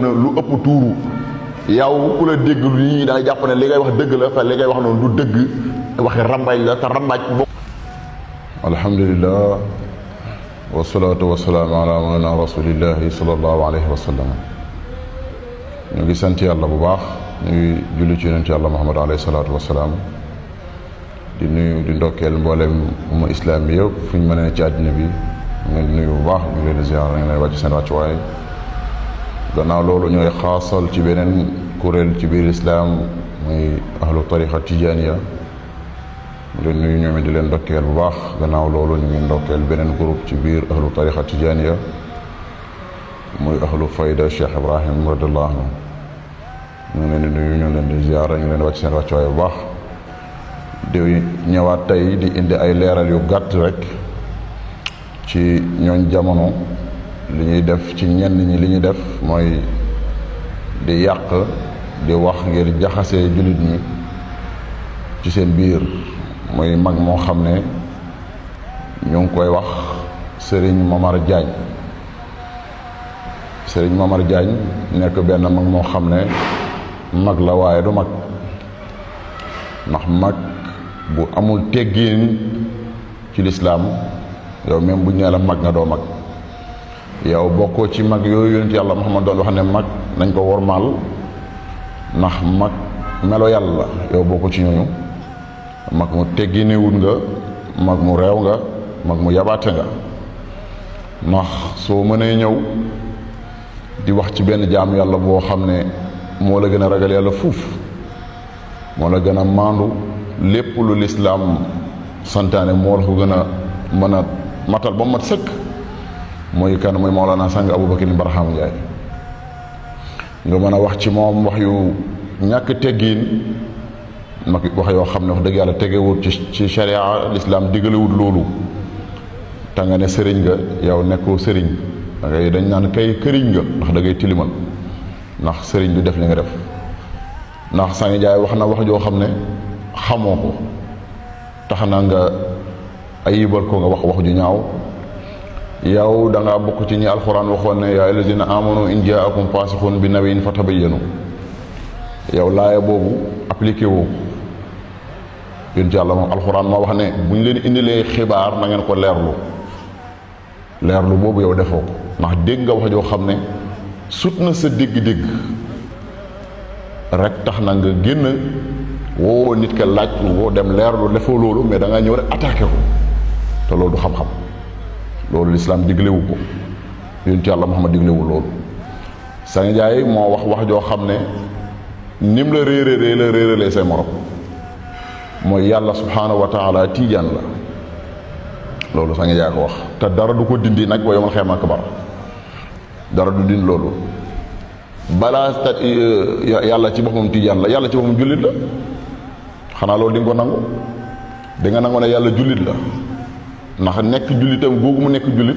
lu ëpp tuuru yow ku la dégg lu ñi da nga jàpp ne li ngay wax dëgg la fa li ngay wax noonu du dëgg waxi rambaaj la te rambaaj bo alhamdulillah wasalaatu wasalaamu ala mawlana rasulillahi sallallahu alayhi wa sallam ñu ngi sant yàlla bu baax ñu ngi julli ci yonent yàlla muhammad alayhi salaatu wasalaam di nuyu di ndokkeel mboolem umma islam bi yëpp fu ñu mën a ci àddina bi ñu ngi nuyu bu baax ñu ngi leen di ziar ñu ngi leen wàcc seen wàccuwaay gannaaw loolu ñooy xaasal ci beneen kuréel ci biir islaam muy ahlu tariqa tijaniya ñu leen nuyu ñoom it di leen ndokkeel bu baax gannaaw loolu ñu ngi ndokkeel beneen groupe ci biir ahlu tariqa tijaniya muy ahlu fayda Cheikh Ibrahim radiyallahu anhu ñu ngi leen di nuyu ñu ngi leen di ziyaara ñu ngi leen di wàcc seen wàccuwaay bu baax di ñëwaat tey di indi ay leeral yu gàtt rek ci ñooñ jamono li ñuy def ci ñenn ñi li ñuy def mooy di yàq di wax ngir jaxasee jullit ñi ci seen biir muy mag moo xam ne ñu ngi koy wax Serigne Momar Diagne Serigne Momar Diagne nekk benn mag moo xam ne mag la waaye du mag ndax mag bu amul teggiin ci lislaam yow même bu ñu nee la mag nga doo mag yow bokkoo ci mag yooyu yonent yàlla Muhammad doon wax ne mag nañ ko wormaal ndax mag melo yàlla yow bokkoo ci ñooñu mag mu tegginewut nga mag mu réew nga mag mu yabaate nga ndax soo mënee ñëw di wax ci benn jaam yàlla boo xam ne moo la gën a ragal yàlla fuuf moo la gën a maandu lépp lu lislaam santaane moo la ko gën a mën a matal ba mat sëkk mooy kan mooy Mawlana Sang Aboubacar Barham Ndiaye nga mën a wax ci moom wax yu ñàkk teggiin mag wax yoo xam ne wax dëgg yàlla tegewut ci sharia lislaam diggalewut loolu te nga ne sëriñ nga yow nekkoo sëriñ da ngay dañ naan kay këriñ nga ndax da ngay tilimal ndax sëriñ du def li nga def ndax Sang Ndiaye wax na wax joo xam ne xamoo ko tax na nga ayibal ko nga wax wax ju ñaaw yow da ngaa bokk ci ñi alxuraan waxoon ne yaa allazina amanu in jaakum faasixun bi nabain fatabayyanu yow laaya boobu appliqué woo yéen ci yàlla moom alxuraan moo wax ne bu ñu leen indilee xibaar na ngeen ko leerlu boobu yow defoo ko ndax dégg nga wax joo xam ne sut na sa dégg-dégg rek tax na nga génn woo nit ka laaj woo dem leerlu defoo loolu mais da nga ñëw rek attaqué ko te loolu du xam-xam loolu lislaam diglewu ko yonent yàlla Muhammad diglewu loolu Sang Ndiaye moo wax joo xam ne nim la réeralee say morom mooy yàlla subhaanahu wa taala tiijaan la loolu Sang Ndiaye ko wax te dara du ko dindi nag ba yomal xeema akbar dara du dindi loolu balaa yàlla ci boppam tiijaan la yàlla ci boppam jullit la xanaa loolu di nga ko nangu di nga nangu ne yàlla jullit la ndax nekk jullitam googu mu nekk jullit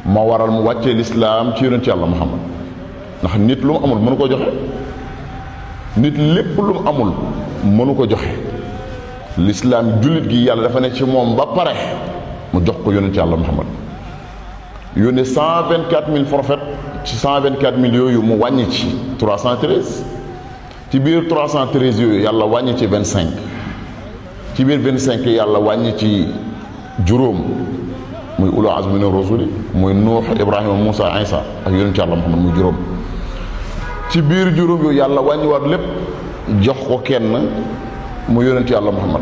moo waral mu wàccee lislaam ci yonent yàlla Muhammad ndax nit lu mu amul mënu ko joxe nit lépp lu mu amul mënu ko joxe lislaam jullit gi yàlla dafa ne ci moom ba pare mu jox ko yonent yàlla Muhammad yónnee 124 000 prophètes ci 124 000 yooyu mu wàññi ci 313 ci biir 313 yooyu yàlla wàññi ci 25 ci biir 25 yàlla wàññi ci juróom muy ulu azmi min rasuli muy nuux ibrahima moussa isa ak yonent yàlla muhammad muy juróom ci biir juróom yooyu yàlla wàññiwaat lépp jox ko kenn mu yonent yàlla muhammad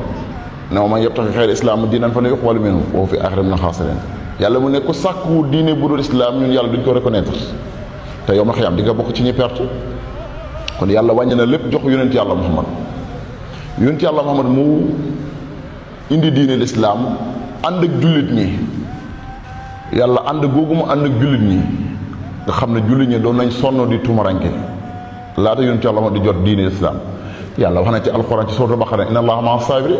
ne man yabtaxi xayra islaam diinan falan yuqbala minhu wa huwa fi aaxirati mina xaasiriin yàlla mu ne ku sàkku diine bu dul islaam ñun yàlla duñ ko reconnaître te yow ma xiyam di nga bokk ci ñi perte kon yàlla wàññi na lépp jox yonent yàlla muhammad mu indi diine lislaam ànd ak jullit ñi yàlla ànd googu mu ànd ak jullit ñi nga xam ne jullit ñi doon nañ sonn di tumaranke laata yonent yàlla ma di jot diine lislaam yàlla wax na ci alxuraan ci suuratu Baqara inna allaha ma'a saabiriin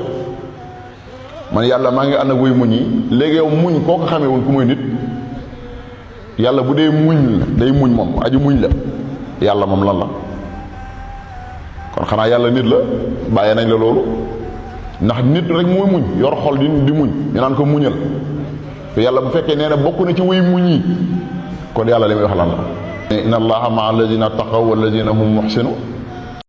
man yàlla maa ngi ànd ak way muñ yi léegi yow muñ koo ko xamee woon ku muy nit yàlla bu dee muñ la day muñ moom aju muñ la yàlla moom lan la kon xanaa yàlla nit la bàyyee nañ la loolu ndax nit rek mooy muñ yor xol di muñ ñu naan ko muñal te yàlla bu fekkee nee na bokk na ci way muñ yi kon yàlla li muy wax lan la inna allaha maa alladina taqaw walladina hum muxsinu